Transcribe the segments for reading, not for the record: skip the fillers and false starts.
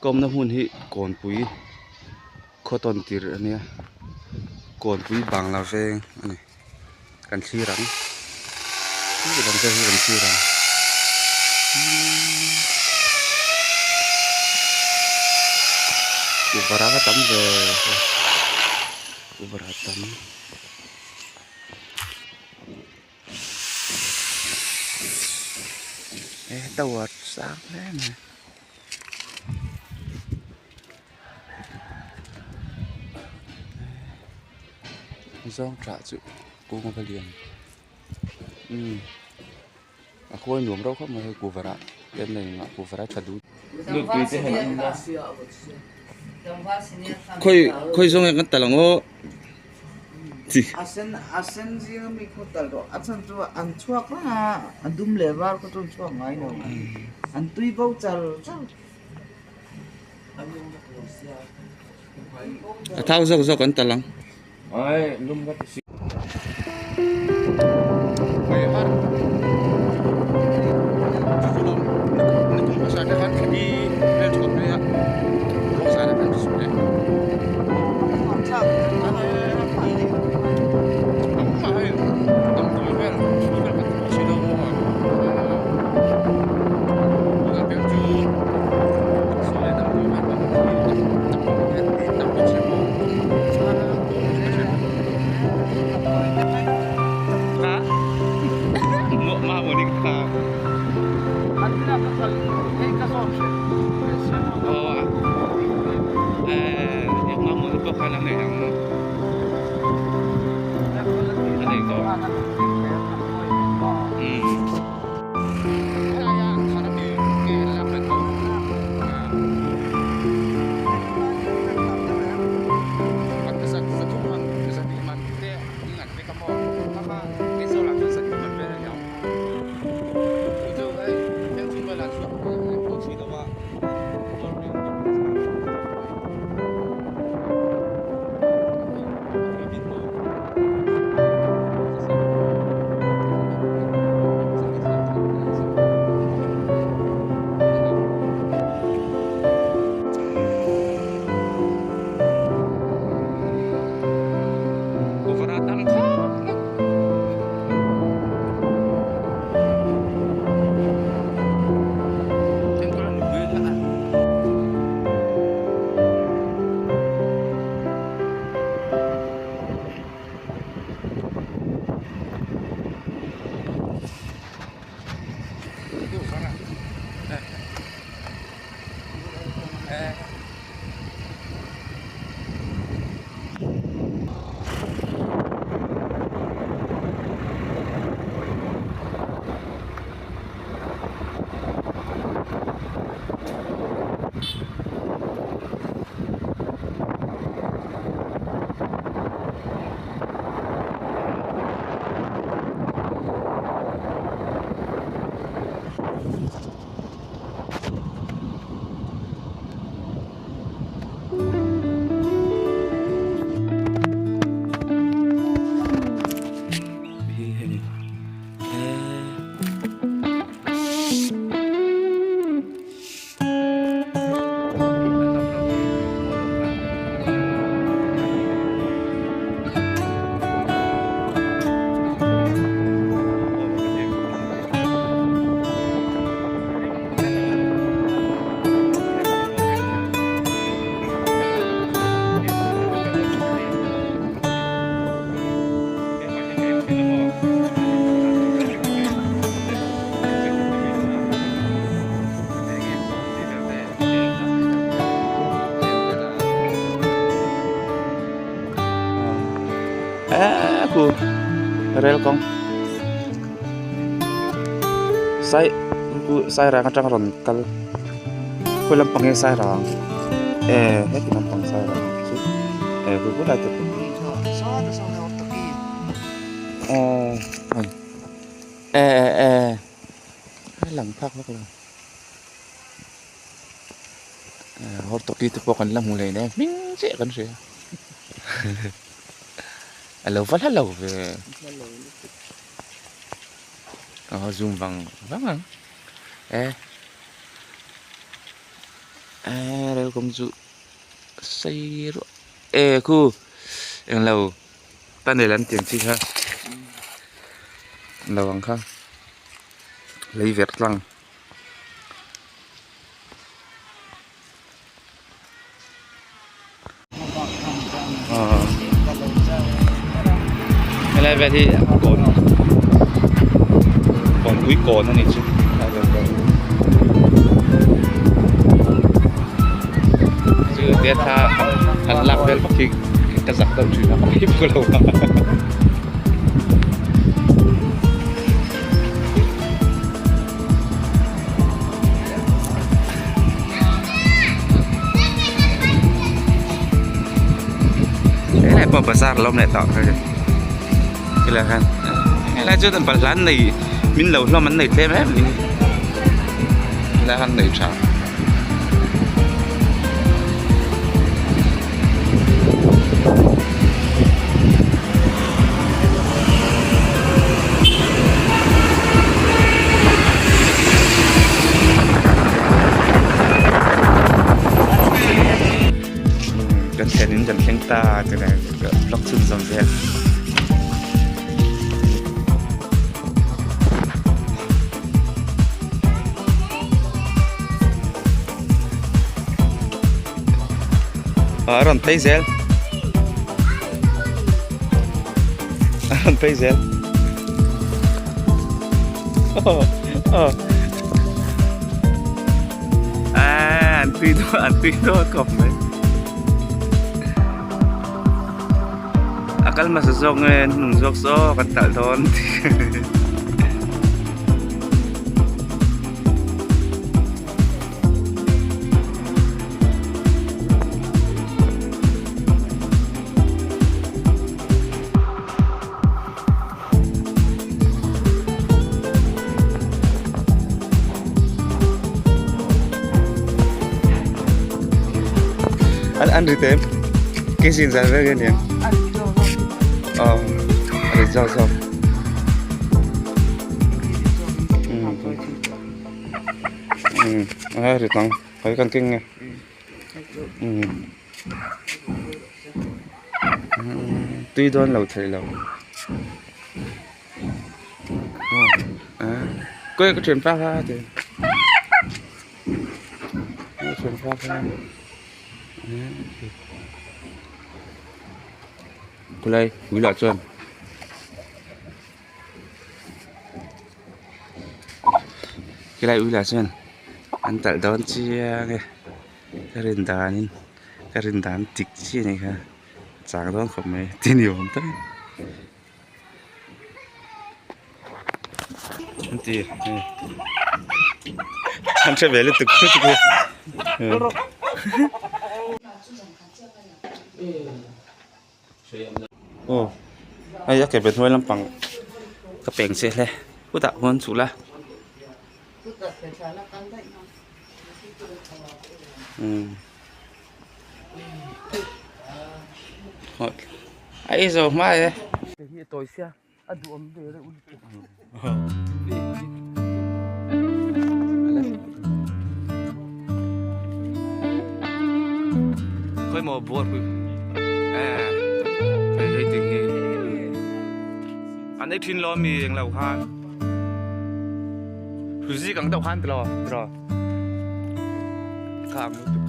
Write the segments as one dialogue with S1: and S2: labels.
S1: Ka awmna hmun hi kawnpui khaw tawn tirh a nia kawnpui bangla veng a ni kan thlir ang lam te hi kan thlir ang kuhva rah a tam ve kuhva rah a tam. E tower sang hle mai. Zawng tah chu kung ava lian umm a khawi nuam reuh khawp mai hei kuhva rah te an nei ngah kuhva rah tha duh khawi khawi zawng nge kan tal ang aw.
S2: A sen a sen zing ami khaw tal rawh a chhan chu an chhuak reng a a dum leh var khaw chu an chhuak ngai lo an tui bo char char.
S1: A thau zawk zawk an tal ang. Eee khu rel kawng sai khu sairang atang rawn kal khawi lampang nge sairang eee heti lampang sairang chu eh khu bulah te pawh eee eh eh a lang phak vak lo. Hortoki te pawh kan la hmu leh nen hming chiah kan hria a lo va hla lo ve aw zoom vang vang ang e e. rel kawng chu sei ruah e khu englo tunnel an tih ang chi kha lo ang kha lei verh tlang. Helai vel hi kawn kawnpui kawn a nih chu helai vel pawh chu tia thla han lak vel vak hi ka zak deuh thin a ka peih bawk lo a. Helai pawh bazar a lo awm leh tawh kha helai hian helai chuan an balhla an nei min lo hlawm an nei tlem em ani helai hian nei tha. Kan thlen in kan thleng ta tunah vlog chhunzawm zel. A rawn phei zel a rawn phei zel a an tui dawn an tui dawn khawp mai a kal hmasa zawk nge an hnung zawk saw kan talh dawn An an ri tem cái gì ra về cái này ờ ri zawk zawk um a ri tang kai kan keng nge um tui dawn lo thei lo kawia ka thian pa kha ti ka thian pa kha khulai ui lah chuan. Helai ui lah chuan an talh dawn chiang e ka rin danin ka rin dan dik chiah a nih kha chang dawn khawp mai ti ni awm tak an ti hei an hre ve lutuk lutuk hi. Aw hei a ke ve hnuai lampang ka peng che hle chutah khuan chhuh la umm a ei zo hma e. Khawimaw buar pui eh hei hei ting hi an ei thin lo ami englo khan hruzi kang deuh khan tilo tiraw kha ang lutuk.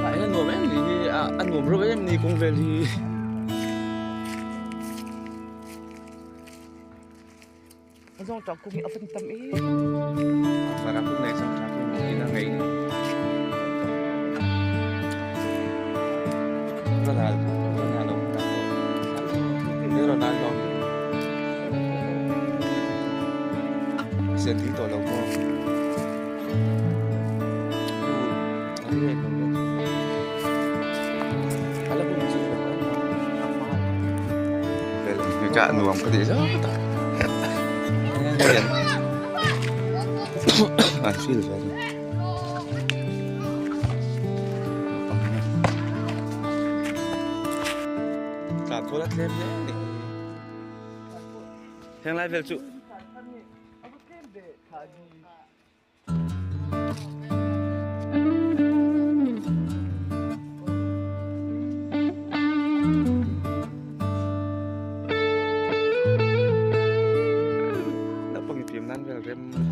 S1: A nuam em ni hi a nuam reuh em ni kawng vel hi.
S2: Zawng tah kung hi a van tam em.
S1: Vana kung nei zawng tah kung in a ngei ni. Ronald Ronald awm tak pawh. Ronald awm. Sian tui tawh lo maw? Ka nuam ka tih zawk tak an feel ve a tlan kual a tlem hle a ni heng lai vel chu. Naupang infiam nan vel rem.